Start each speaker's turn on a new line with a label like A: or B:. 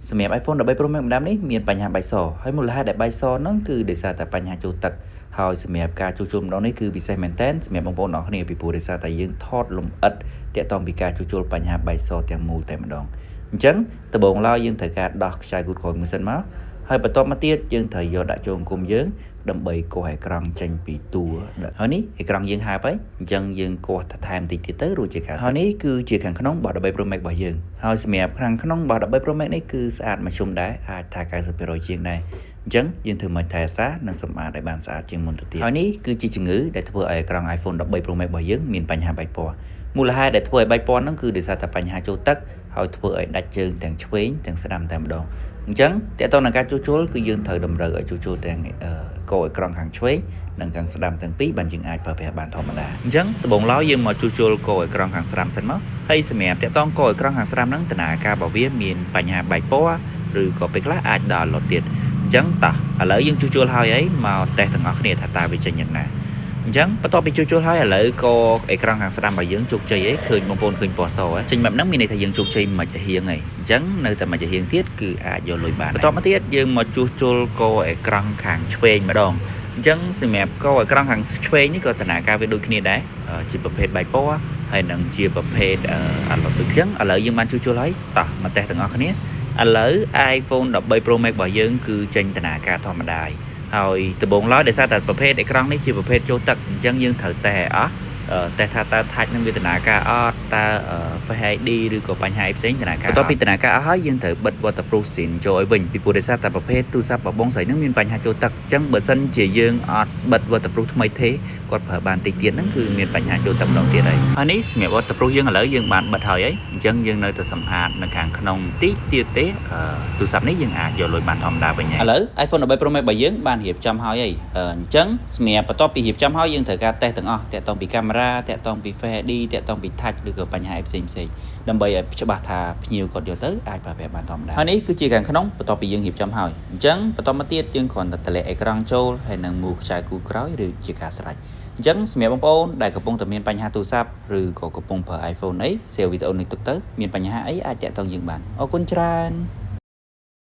A: សម្រាប់ iPhone 13 Pro Max ម្ដងនេះមានបញ្ហាបែកសហើយមូលហេតុដែលបែកសហ្នឹងគឺដោយសារតែបញ្ហាចូលទឹកហើយសម្រាប់ការជួសជុលម្ដងនេះគឺពិសេសមែនទែនសម្រាប់បងប្អូនទាំងអស់គ្នាពីព្រោះដោយសារតែយើងថតលម្អិតទាក់ទងពីការជួសជុលបញ្ហាបែកសទាំងមូលតែម្ដងអញ្ចឹងដំបូងឡើយយើងត្រូវការដោះខ្សែគូតក្រោយមួយសិនមកហើយបន្ទាប់មកទៀតយើងត្រូវយកដាក់ចូលអង្គមយើងដើម្បីកោះអេក្រង់ចេញពីតួហើយនេះអេក្រង់យើងហើបហើយអញ្ចឹងយើងកោះថែមតិចទៀតទៅរួចជាការហើយនេះគឺជាខាងក្នុងរបស់13 Pro Max របស់យើងហើយសម្រាប់ខាងក្នុងរបស់13 Pro Max នេះគឺស្អាតមួយជុំដែរអាចថា90%ជាងដែរអញ្ចឹងយើងធ្វើមិនថែសារនិងសម្អាតឲ្យបានស្អាតជាងមុនទៅទៀតហើយនេះគឺជាជំងឺដែលធ្វើឲ្យអេក្រង់ iPhone 13 Pro Max របស់យើងមានបញ្ហាបែកពណ៌មូលហេតុដែលធ្វើឲ្យបែកពណ៌ហ្នឹងគឺដោយសារតែបញ្ហាចូលទឹកហើយធ្វើឲ្យដាច់ជើងទាំងឆ្វេងទាំងស្ដាំតែម្ដងអញ្ចឹងតើតើនឹងការជួសជុលគឺយើងត្រូវតម្រូវឲ្យជួសជុលទាំងកោអេក្រង់ខាងឆ្វេងនិងខាងស្ដាំទាំងពីរបានយើងអាចប្រើប្រាស់បានធម្មតាអញ្ចឹងដំបូងឡើយយើងមកជួសជុលកោអេក្រង់ខាងស្ដាំសិនមកហើយសម្រាប់តកតងកោអេក្រង់ខាងស្ដាំហ្នឹងដំណើរការរបស់វាមានបញ្ហាបែកពណ៌ឬក៏ពេលខ្លះអាចដល់ឡុតទៀតអញ្ចឹងតោះឥឡូវយើងជួសជុលហើយអីមកតេស្តទាំងអស់គ្នាថាតើវាចេញយ៉ាងណាអញ្ចឹងបន្ទាប់ពីជួសជុលហើយឥឡូវក៏អេក្រង់ខាងស្ដាំរបស់យើងជោគជ័យឯងឃើញបងប្អូនឃើញពណ៌សហ៎ចេញបែបហ្នឹងមានន័យថាយើងជោគជ័យមួយចំហៀងហើយអញ្ចឹងនៅតែមួយចំហៀងទៀតគឺអាចយកលុយបានបន្ទាប់មកទៀតយើងមកជួសជុលកអេក្រង់ខាងឆ្វេងម្ដងអញ្ចឹងសម្រាប់កអេក្រង់ខាងឆ្វេងនេះក៏ដំណើរការវាដូចគ្នាដែរជាប្រភេទបែកពណ៌ហើយនឹងជាប្រភេទអាឡុតដូចអញ្ចឹងឥឡូវយើងបានជួសជុលហើយតោះមកតេស្តទាំងអស់គ្នាឥឡូវ iPhone 13 Pro Max របស់យើងគឺចេញដំណើរការធម្មតាហើយហើយដំបូងឡើយដោយសារតែប្រភេទអេក្រង់នេះជាប្រភេទចូលទឹកអញ្ចឹងយើងត្រូវតេស្តឲ្យអស់តេស្តថាតើ touch នឹងវាដំណើរការអត់តើ Face ID ឬក៏បញ្ហាផ្សេងដំណើរការបន្ទាប់ពីដំណើរការអស់ហើយយើងត្រូវបិទ waterproof screen ចូលឲ្យវិញពីព្រោះដោយសារតែប្រភេទទូរស័ព្ទបបងស្រីនឹងមានបញ្ហាចូលទឹកអញ្ចឹងបើសិនជាយើងអត់បិទ waterproof ថ្មីទេគាត់ប្រើបានតិចទៀតហ្នឹងគឺមានបញ្ហាចូលទឹកម្ដងទៀតហើយហើយនេះសម្រាប់ waterproof យើងឥឡូវយើងបានបិទហើយអញ្ចឹងយើងនៅតែសម្អាតនៅខាងក្នុងតិចទៀតទេទូរស័ព្ទនេះយើងអាចយកលុយបានធម្មតាវិញហើយឥឡូវ iPhone 13 Pro Max របស់យើងបានរៀបចំហើយហើយអញ្ចឹងសម្រាប់បន្ទាប់ពីរៀបចំហើយយើងត្រូវការតេស្តទាំងអស់ទាក់ទងពីកាមេរ៉ាទាក់ទងពី Face ID ទាក់ទងពី Touch ឬក៏បញ្ហាផ្សេងផ្សេងដើម្បីឲ្យច្បាស់ថាភ្ញៀវគាត់យកទៅអាចប្រើប្រាស់បានធម្មតាហើយនេះគឺជាខាងក្នុងបន្ទាប់ពីយើងរៀបចំហើយអញ្ចឹងបន្តមកទៀតយើងគ្រាន់តែតម្លាក់អេក្រង់ចូលហើយនឹងមូខ្ចៅគូក្រោយឬជាការស្រេចអញ្ចឹងសម្រាប់បងប្អូនដែលកំពុងតែមានបញ្ហាទូរស័ព្ទឬក៏កំពុងប្រើ iPhone អី save វីដេអូនេះទុកទៅមានបញ្ហាអីអាចទាក់ទងយើងបានអរគុណច្រើន។